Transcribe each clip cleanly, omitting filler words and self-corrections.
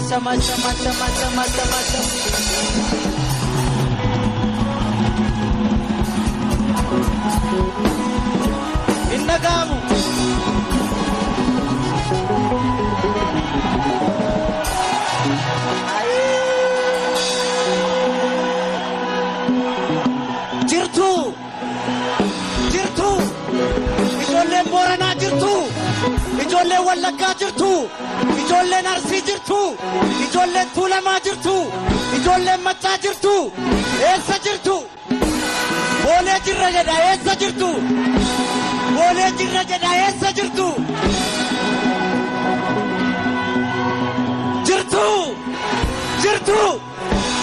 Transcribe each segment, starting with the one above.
Ashama ashama ashama ashama ashama ashama. Hin dhaga'amu. Jirtu jirtu, ijoolleen Booranaa jirtu, ijoolleen Wallaggaa jirtu, ijoolleen Arsii jirtu, ijoolleen Tuulamaa jirtu, ijoolleen Maccaa jirtu, eessa jirtu? Boolee jirra jedha, eessa jirtu? Boolee jirra jedha, eessa jirtu? Jirtu jirtu,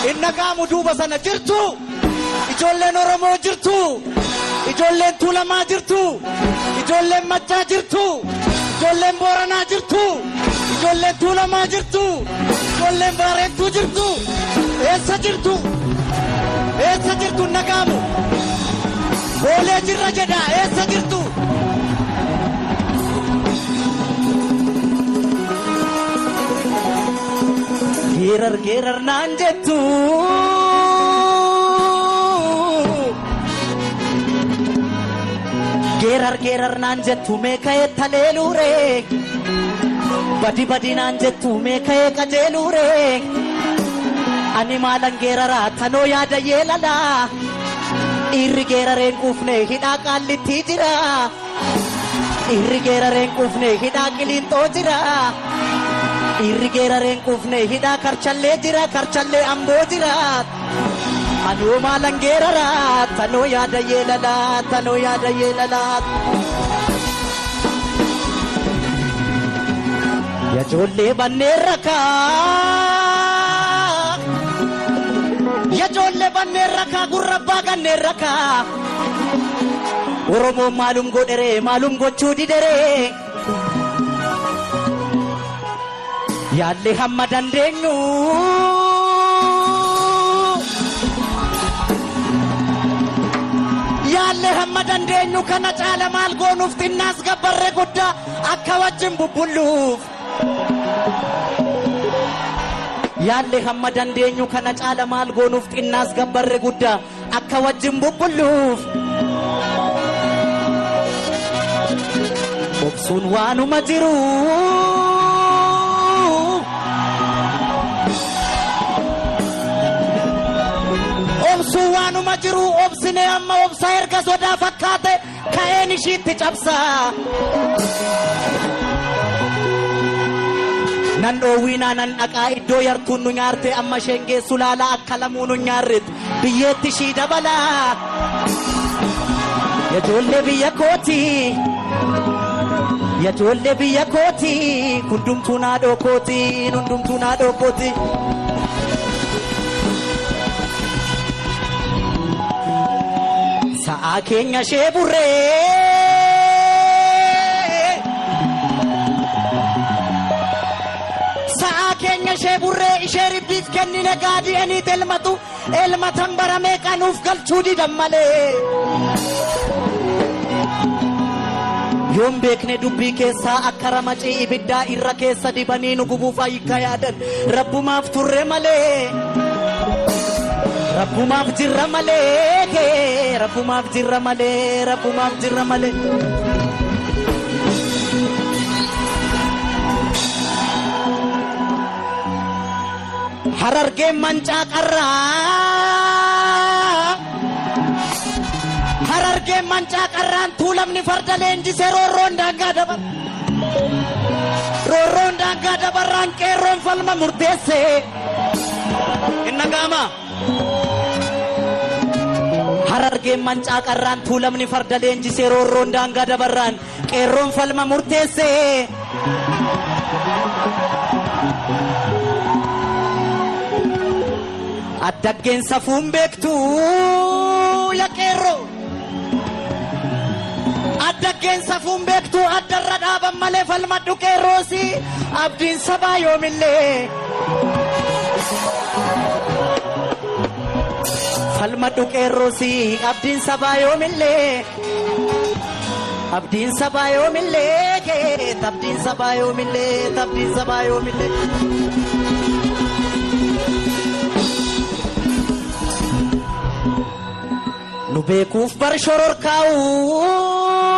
hin dhaga'amu duuba sana. Jirtu, ijoolleen Oromoo jirtu, ijoolleen Tuulamaa jirtu, ijoolleen Maccaa jirtu, ijoolleen Booranaa jirtu, ijoolleen Tuulamaa jirtu, ijoolleen Baarentuu jirtu, eessa jirtu? Eessa jirtu? Hin dhaga'amu. Boolee jirra jedha, eessa jirtu? Geerar geerar naan jettu. Geerar geerar naan jettu, mee ka'ee taleeluure. Badi badi naan jettu, mee ka'ee qajeeluure. Ani maalan geeraraa, tanoo yaada yeelalaa. Dhiirri geerareen quufne hidhaa Qaallitti jira. Dhiirri geerareen quufne hidhaa Qiliinxoo jira. Dhiirri geerareen quufne hidhaa Karchallee jira, Karchallee Amboo jira. Anoo maalan geeraraa, tanoo yaada yeelalaa, tanoo yaada yeelalaa. Yajoollee banneen rakaa. Yajoollee banneen rakaa, gurra abbaa ganneen rakaa. Oromoon maalum godheree, maalum gochuu dideree? Yaallee hamma dandeenyu. Yaallee hamma dandeenyu, kana caala maal goonuuf, xinnaas gabbarree guddaa akka wajjin bubbulluuf. Yaallee hamma dandeenyu, kana caala maal goonuuf, xinnaas gabbarree guddaa akka wajjin bubbulluuf. Obsuun waanuma jiru. Obsuun waanuma jiru, obsine amma obsa erga sodaa fakkaate ka'een ishiitti cabsaa. Nan dhoowwiinaa, nan dhaqaa iddoo yartuun nu nyaarte, amma isheen geessu laalaa, akka lamuu nu nyaarreet biyyeetti ishii dabalaa. Yajoollee biyya kooti. Yajoollee biyya kooti. Hundumtuu naadhoo kooti. Hundumtuu naadhoo kooti. Sa'aa keenya ishee burree. Sa'aa keenya ishee burree, ishee ribbiif kennine gaadi'aniit elmatu, elmatan baramee qanuuf galchuu didan malee. Yoon beekne dubbii keessaa akka ramacii ibiddaa irra keessa dibanii nu gubuuf hiika yaadan, rabbumaaf turre malee. Rabbumaaf jirra malee, rabbumaaf jirra malee, rabbumaaf jirra malee. Harargeen mancaa qarraa. Harargeen mancaa qarraan, Tuulamni farda leenjisee roorroon daangaa dabar. Roorroon daangaa dabarraan qeerroon falma murteesse. Hin dhaga'ama. Harargeen mancaa qarraan, Tuulamni farda leenjisee roorroon daangaa dabarraan qeerroon falma murteesse. Addaggeen safuun beektu ya qeerroo. Addaggeen safuun beektu addarra dhaaban malee, falmadhu qeerroosi, abdiin sabaa yoomillee. Falmadhu qeerroosi, abdiin sabaa yoomillee. Abdiin sabaa yoomillee, abdiin sabaa yoomillee, abdiin sabaa yoomillee. Nu beekuuf bar shororkaa'u.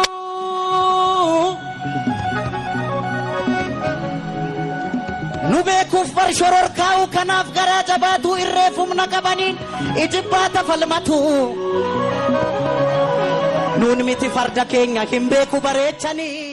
Nu beekuuf bar shororkaa'u kanaaf garaa jabaatu irreef humna qabaniin ijibbaata falmatu. Nuun miti farda keenya hin beeku bareechanii.